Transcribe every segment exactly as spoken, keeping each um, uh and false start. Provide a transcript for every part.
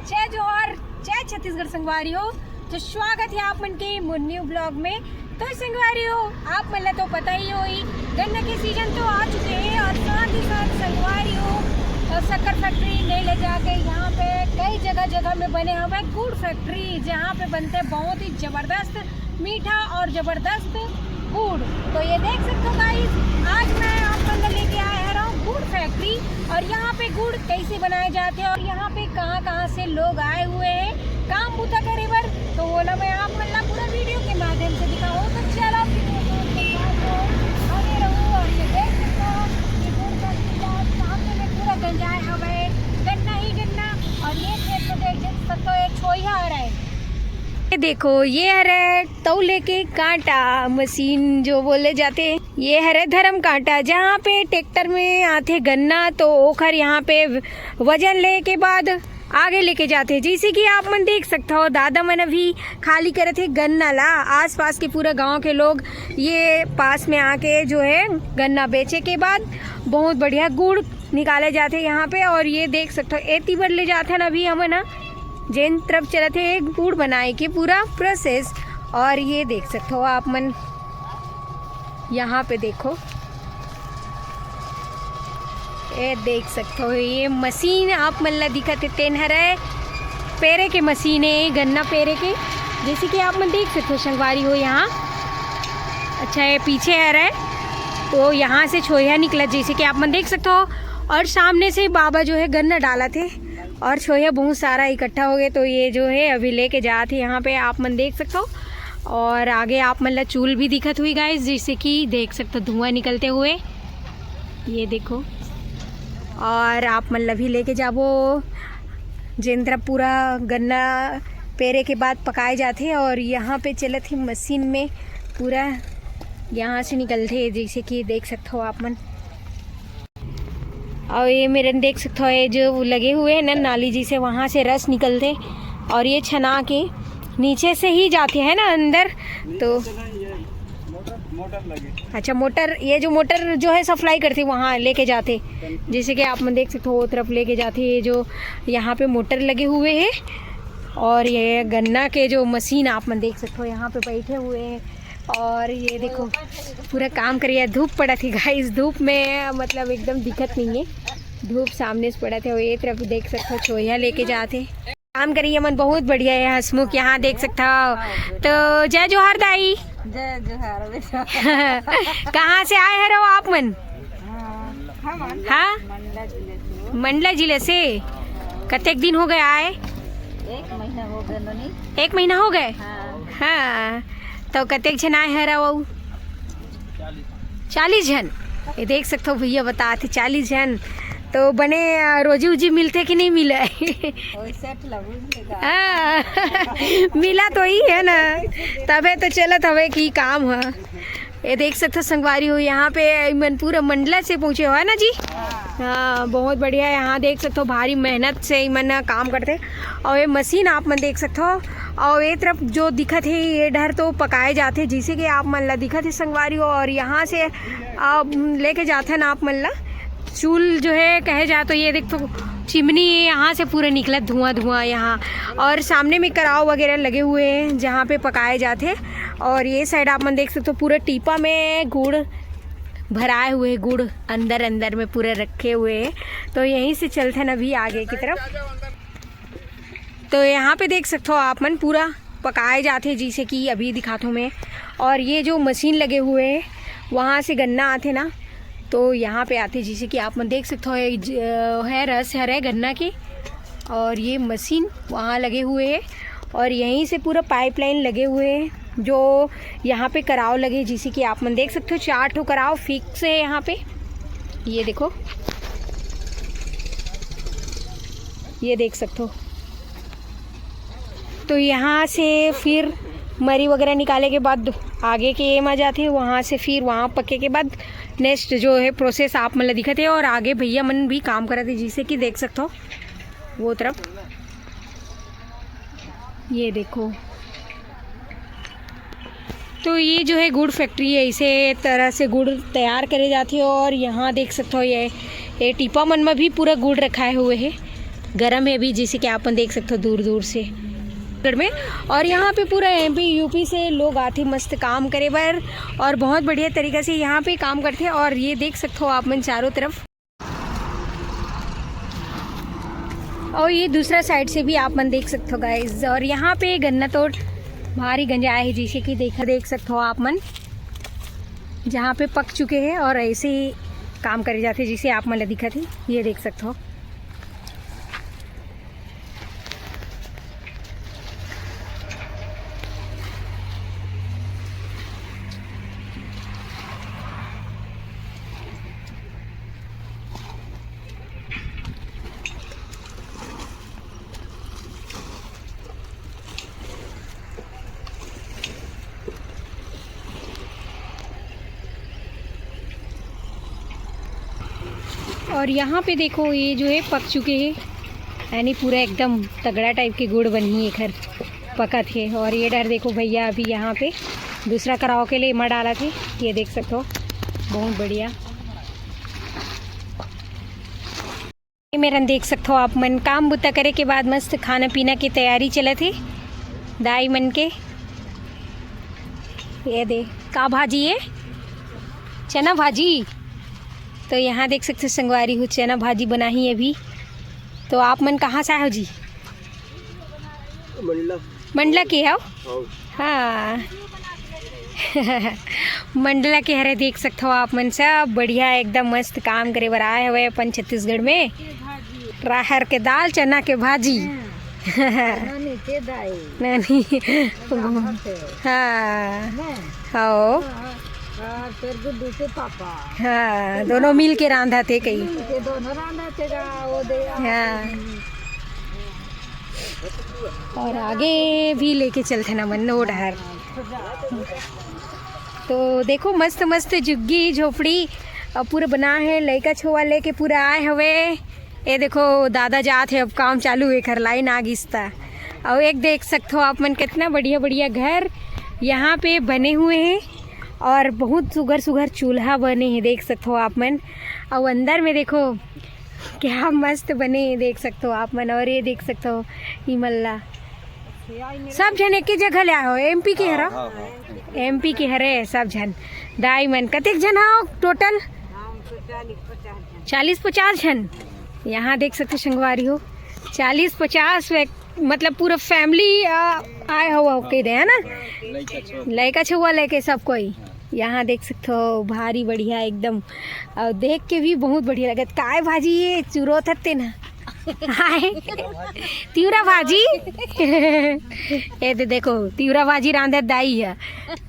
जय जोहार, जय छत्तीसगढ़ संगवारी हो। तो स्वागत है आप मन के मोर न्यू ब्लॉग में। तो संगवारी हो, आप मन ला तो पता ही होही, गन्ना के सीजन तो आ चुके हैं और साथ ही साथ संगवारी हो, और शक्कर फैक्ट्री नहीं ले जाके यहाँ पे कई जगह जगह में बने हुए गुड़ फैक्ट्री, जहाँ पे बनते बहुत ही जबरदस्त मीठा और जबरदस्त गुड़। तो ये देख सकते हो गाइस, आज मैं आप मन ला लेके आया हूँ गुड़ फैक्ट्री, और यहाँ पे गुड़ कैसे बनाए जाते हैं और यहाँ पे कहाँ कहाँ से लोग आए हुए हैं काम बूता करे बर। तो वो ला मैं आप मन ला पूरा वीडियो के माध्यम से दिखाऊँ। तो चलो फिर वो दोस्त के साथ हो, बने रहो। और ये देख सकते हो कि गुड़ फैक्ट्री का सामने में पूरा गंजाए हवे, गन्ना ही गन्ना। और ये खेत में देख सकते हो, ये छोइहा आ रहा है। ये देखो, ये हरे तौले के कांटा मशीन जो बोले जाते हैं, ये हरे धर्म कांटा, जहाँ पे ट्रैक्टर में आथे गन्ना, तो ओखर यहाँ पे वजन ले के बाद आगे लेके जाथे। जैसे कि आप मन देख सकते हो, दादा मन अभी खाली करे थे गन्ना ला। आसपास के पूरा गांव के लोग ये पास में आके जो है गन्ना बेचे के बाद बहुत बढ़िया गुड़ निकाले जाते यहाँ पे। और ये देख सकते हो, एती बर ले जाते हैं अभी हमन ह, जेन तरफ चलत हे गुड़ बनाए के पूरा प्रोसेस। और ये देख सकते हो आप मन, यहाँ पे देखो, ये देख सकते हो, ये मशीन आप मन ला दिखत हे, तेन हरे पेरे के मशीन है, गन्ना पेरे के। जैसे कि आप मन देख सकते हो, संगवारी हो यहाँ, अच्छा, ये पीछे हरे, तो यहाँ से छोइहा निकला, जैसे कि आप मन देख सकते हो। और सामने से बाबा जो है गन्ना डालत हे और छोइहा बहुत सारा इकट्ठा हो गए, तो ये जो है अभी लेके जात हे यहाँ पे, आप मन देख सकते हो। और आगे आप मन ला चूल भी दिखत हुई गाइस, जैसे कि देख सकते हो धुआं निकलते हुए, ये देखो। और आप मन ला भी लेके जाबो, जेन तरफ पूरा गन्ना पेरे के बाद पकाए जाथे। और यहाँ पे चलत हे मशीन में, पूरा यहाँ से निकलथे, जैसे कि देख सकते हो आप मन। और ये मेरे देख सकते हो, ये जो लगे हुए हैं ना नाली, जैसे वहाँ से रस निकलते और ये छना के नीचे से ही जाते हैं ना अंदर। तो मोटर, मोटर लगे। अच्छा, मोटर, ये जो मोटर जो है सप्लाई करते वहाँ लेके जाते, जैसे कि आप मन देख सकते हो वो तरफ लेके जाते, ये जो यहाँ पे मोटर लगे हुए हैं। और ये गन्ना के जो मशीन आप मन देख सकते हो यहाँ पे बैठे हुए हैं। और ये देखो, पूरा काम करिए, धूप पड़ा थी गाइस, धूप में मतलब एकदम दिखत नहीं है, धूप सामने से पड़ा थे। और ये तरफ देख सकते हो छोइहा लेके जाते काम करिए मन, बहुत बढ़िया है हसमुख, यहाँ देख सकते हो। तो जय जोहार दाई। जय जोहार बेटा। कहाँ से आए हरो आप मन? हाँ, हम हाँ? मंडला जिले से। मंडला जिले से। कतेक दिन हो गए आए? एक महीना हो गए नोनी। एक महीना हो गए? हाँ। हाँ, तो कतेक झन आए हरो? चालीस झन। ये देख सकते हो, भैया बता थे, चालीस झन। तो बने, अ, रोजी उजी मिलते कि नहीं मिले? वही सेठ लगू मिलेगा। हाँ, मिला तो ही है ना, तबे तो चलत हवे कि काम है। ये देख सकते हो संगवारी हो, यहाँ पे इमन पूरा मंडला से पहुँचे हो, है ना जी? हाँ, बहुत बढ़िया। यहाँ देख सकते हो, भारी मेहनत से इमन काम करते। और ये मशीन आप मन देख सकते हो, और ये तरफ जो दिखत है, ये डहर तो पकाए जाते, जैसे कि आप मन ला दिखत है संगवारी हो। और यहाँ से आप लेके जाते हैं ना आप मन ला चूल जो है कहे जाए तो, ये देख तो चिमनी है, यहाँ से पूरा निकला धुआं धुआं यहाँ। और सामने में कराव वगैरह लगे हुए हैं जहाँ पे पकाए जाते हैं। और ये साइड आप मन देख सकते हो, पूरा टीपा में गुड़ भराए हुए हैं, गुड़ अंदर अंदर में पूरे रखे हुए हैं। तो यहीं से चलते हैं अभी आगे की तरफ। तो यहाँ पे देख सकते हो आप मन, पूरा पकाए जाते, जैसे कि अभी दिखाता हूँ मैं। और ये जो मशीन लगे हुए हैं, वहाँ से गन्ना आते ना, तो यहाँ पे आते, जैसे कि आप मन देख सकते हो, ये ज-, है रस हरे गन्ना के। और ये मशीन वहाँ लगे हुए हैं और यहीं से पूरा पाइपलाइन लगे हुए हैं, जो यहाँ पे कराव लगे, जैसे कि आप मन देख सकते हो, चार ठो कराव फिक्स है यहाँ पे। ये देखो, ये देख सकते हो। तो यहाँ से फिर मरी वगैरह निकाले के बाद आगे के एम आ जाते हैं, वहाँ से फिर वहाँ पके के बाद नेक्स्ट जो है प्रोसेस आप मन ला दिखत है। और आगे भैया मन भी काम करत है, जैसे कि देख सकते हो वो तरफ, ये देखो। तो ये जो है गुड़ फैक्ट्री है, इसे तरह से गुड़ तैयार करे जाते हैं। और यहाँ देख सकते हो ये, ये टीपा मन में भी पूरा गुड़ रखाए हुए है। गरम है अभी, जैसे कि आप मन देख सकते हो दूर दूर से। गढ़ में। और यहाँ पे पूरा एमपी यूपी से लोग आथे मस्त काम करे बर, और बहुत बढ़िया तरीका से यहाँ पे काम करते हैं। और ये देख सकते हो आप मन चारों तरफ, और ये दूसरा साइड से भी आप मन देख सकते हो गाइस। और यहाँ पे गन्ना तोड़ भारी गंजा है, जैसे कि देख देख सकते हो आप मन, जहाँ पे पक चुके हैं और ऐसे ही काम करे जाते हैं, जैसे आप मन ला दिखत है, ये देख सकते हो। और यहाँ पे देखो, ये जो है पक चुके हैं, यानी पूरा एकदम तगड़ा टाइप के गुड़ बनही एकर पकत हे। और ये डर देखो भैया, अभी यहाँ पे दूसरा कराव के लिए एमा डालत हे, ये देख सकते हो, बहुत बढ़िया। मेरन देख सकते हो आप मन, काम बुता करे के बाद मस्त खाना पीना की तैयारी चलत हे दाई मन के। ये दे, का भाजी है? चना भाजी। तो यहाँ देख सकते हो संगवारी हो, चना भाजी बनाही अभी। तो आप मन कहाँ से आए हो जी? मंडला। मंडला के हो? हाँ। हाँ। मंडला के हरे देख सकते हो आप मन, सब बढ़िया एकदम मस्त काम करे बर आए हवे अपन छत्तीसगढ़ में। राहर के दाल, चना के भाजी। नानी के दाई। नानी। राहर के। हाँ। ना। हाँ। हाँ, तेरे गुड्डू के पापा। हाँ, दोनों मिल के रांधा थे कई। मिल के दोनों रांधा थे गा, वो दे। हाँ। और आगे भी लेके चलते ना मन नोड हर। तो देखो मस्त मस्त झुग्गी झोपड़ी, अ, पूरा बना है, लइका छोवा लेके पूरा आए हवे। ये देखो दादा जात है, अब काम चालू है, एकर लाइन आ गिस ता। और एक देख सकते हो आप मन कितना बढ़िया बढ़िया घर यहाँ पे बने हुए हैं और बहुत सुघर सुघर चूल्हा बने हैं, देख सकते हो आप मन। और अंदर में देखो क्या मस्त बने हे, देख सकते हो आप मन। और ये देख सकते हो इमल्ला सब झन एक ही जगह ले आए हो, एमपी के हरा। हाँ, हाँ, हाँ। एमपी के हरे सब झन। दाई मन कतेक झन हो टोटल? चालीस पचास झन। यहाँ देख सकते हो संगवारी हो, चालीस पचास व्यक्ति, मतलब पूरा फैमिली आए हो कह दे है ना। लइका छउवा लेके सब कोई। यहाँ देख सकते हो भारी बढ़िया एकदम। और देख के भी बहुत बढ़िया लगत। काय भाजी ये चुरोत हत्ते ना? हाय। तिवरा भाजी। ये दे देखो तिवरा भाजी रांधत दाई है।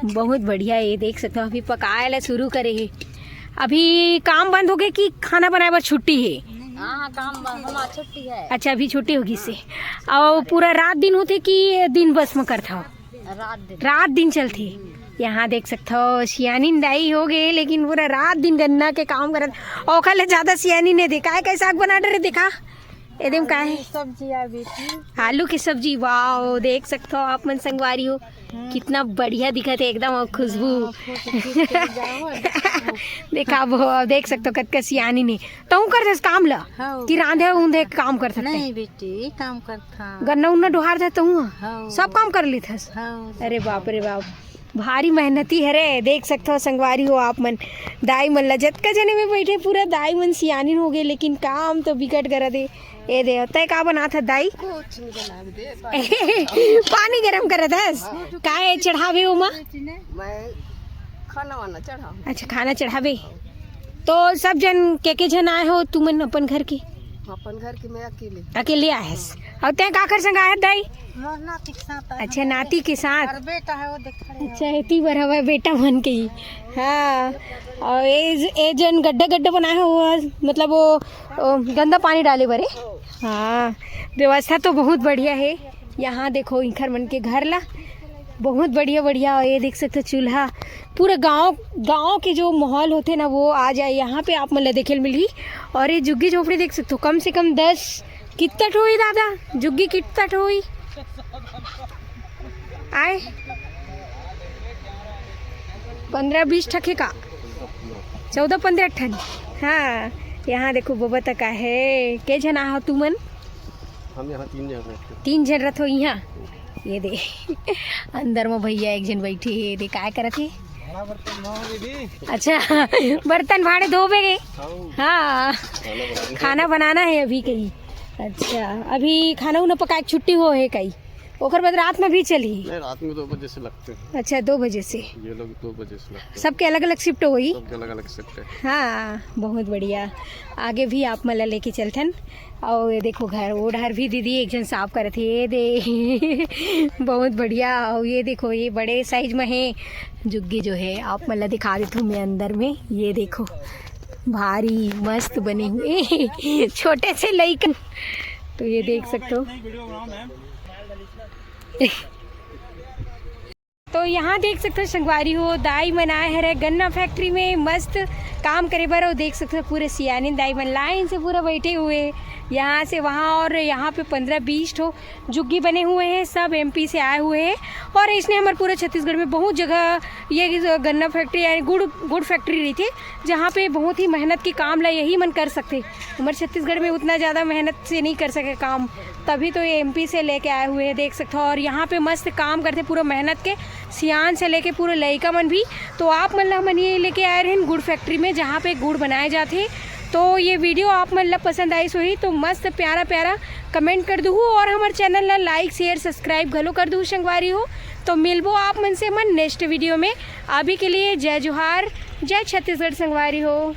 बहुत बढ़िया, ये देख सकते हो अभी पकाए ला शुरू करे है। अभी काम बंद हो गए कि खाना बनाए बर छुट्टी है? हाँ, हाँ, काम बंद, हमार छुट्टी है। अच्छा, अभी छुट्टी होगी से। और पूरा रात दिन होते कि दिन बस में करता हो? रात दिन। रात दिन चलती। यहाँ देख सकते हो सियानिन दाई हो गए, लेकिन पूरा रात दिन गन्ना के काम करत। ओखर ले ज्यादा सियानिन ने देखा है, कैसे साग बना डरे देखा। एदे में का है? सब्जी आ बेटी। आलू की सब्जी, वाओ, देख सकते हो आप मन संगवारी हो, हम्म। कितना बढ़िया दिखत है एकदम, और खुशबू। हाँ, फोटो खींच के ले जाओ। देखा वो, देख सकते हो कतका सियानिन हे। तहूँ कर देस काम ला? हाँ। कि रांधे उंधे काम कर सकते? नहीं बेटी, ये काम करता। गन्ना उन्ना डोहार दे तहूँ? हाँ। सब काम कर लेथस? हाँ। अरे बाप रे बाप, भारी मेहनती हरे। देख सकते हो संगवारी हो आप मन, दाई मन ला जतका जने में बैठे पूरा दाई मन सियानिन हो गए, लेकिन काम तो बिकट करा दे। ए दे, तय का बनात हस दाई? कुछ नहीं बना दे, पानी गरम करत हस? काय चढ़ावे ओमा? मैं खाना वाना चढ़ाऊँ। अच्छा, खाना चढ़ावे। तो सब जन के के जन आए हो तुमन अपन घर के? अपन घर के मैं अकेले। अकेले आए हस। और तय काकर संग आए हस दाई? मोर नाती के साथ आए। अच्छा, नाती के साथ। और बेटा है वो देख खड़े। अच्छा, एती बर हवय बेटा मन के ही। हाँ, और ए, ए जन गड्ढा गड्ढा बनाए हो, वो, मतलब वो, वो गंदा पानी डाले बरे। हाँ, व्यवस्था तो बहुत बढ़िया है। यहाँ देखो इंखर मन के घर ला, बहुत बढ़िया बढ़िया। और ये देख सकते हो चूल्हा, पूरा गांव, गांव के जो माहौल होते ना, वो आ जाए यहाँ पे आप मन ला देखे ल मिलही। और ये झुग्गी झोपड़ी देख सकते हो, कम से कम दस, कितना ठो होई दादा, झुग्गी कितना ठो होई? आए पंद्रह बीस ठके का, चौदह पंद्रह ठन। हाँ, यहाँ देखो बबा तक आहे। के झन आहो तुमन? हम यहाँ तीन जन रहते हैं। तीन झन रथो इहाँ। ये दे, अंदर में भैया एक झन बैठे हे, ये दे काय करत हे? बड़ा बर्तन धो दीदी। अच्छा, बर्तन भांडे धोबे गे। खाओ। हाँ, खाना बनाना। खाना बनाना है अभी कहीं। अच्छा, अभी खाना उना पकाए के छुट्टी हो है कहीं, ओकर बाद रात में भी चली। नहीं, रात में दो बजे से लगते हैं। अच्छा, दो बजे से। ये लोग दो बजे से लगते हैं। सबके अलग अलग शिफ्ट होई। सबके अलग अलग शिफ्ट है। हाँ, बहुत बढ़िया। आगे भी आप मन ला लेके चलथन। और ये देखो घर, वो डहर भी दीदी एक झन साफ करत हे, ये दे। बहुत बढ़िया। और ये देखो, ये बड़े साइज में है जुग्गी जो है, आप मन ला दिखा देथूँ मैं अंदर में। ये देखो, भारी मस्त बने हुए छोटे से लइका। तो ये देख सकते हो। तो यहाँ देख सकते हो संगवारी हो, दाई मन आए हरे गन्ना फैक्ट्री में मस्त काम करे बर। और देख सकते हो पूरे सियानिन दाई मन लाइन से पूरा बैठे हुए, यहाँ से वहाँ। और यहाँ पे पंद्रह बीस ठो जुग्गी बने हुए हैं, सब एमपी से आए हुए हैं। और इसने हमारे पूरे छत्तीसगढ़ में बहुत जगह ये गन्ना फैक्ट्री यानी गुड़ गुड़ फैक्ट्री रहिथे, जहाँ पे बहुत ही मेहनत के काम ला यही मन कर सकथे। हमारे छत्तीसगढ़ में उतना ज़्यादा मेहनत से नहीं कर सके काम, तभी तो ये एमपी से लेके आए हुए हैं, देख सकते हो। और यहाँ पे मस्त काम करथे पूरा मेहनत के, सियान से लेके पूरे लइका मन भी। तो आप मन ला हमन ये लेके आए रहेन गुड़ फैक्ट्री में, जहाँ पे गुड़ बनाए जाथे। तो ये वीडियो आप मन ला पसंद आइस होही तो मस्त प्यारा प्यारा कमेंट कर दुहू और हमर चैनल ला लाइक शेयर सब्सक्राइब घलो कर दुहू संगवारी हो। तो मिलबो आप मन से हमन नेक्स्ट वीडियो में। अभी के लिए जय जोहार, जय छत्तीसगढ़ संगवारी हो।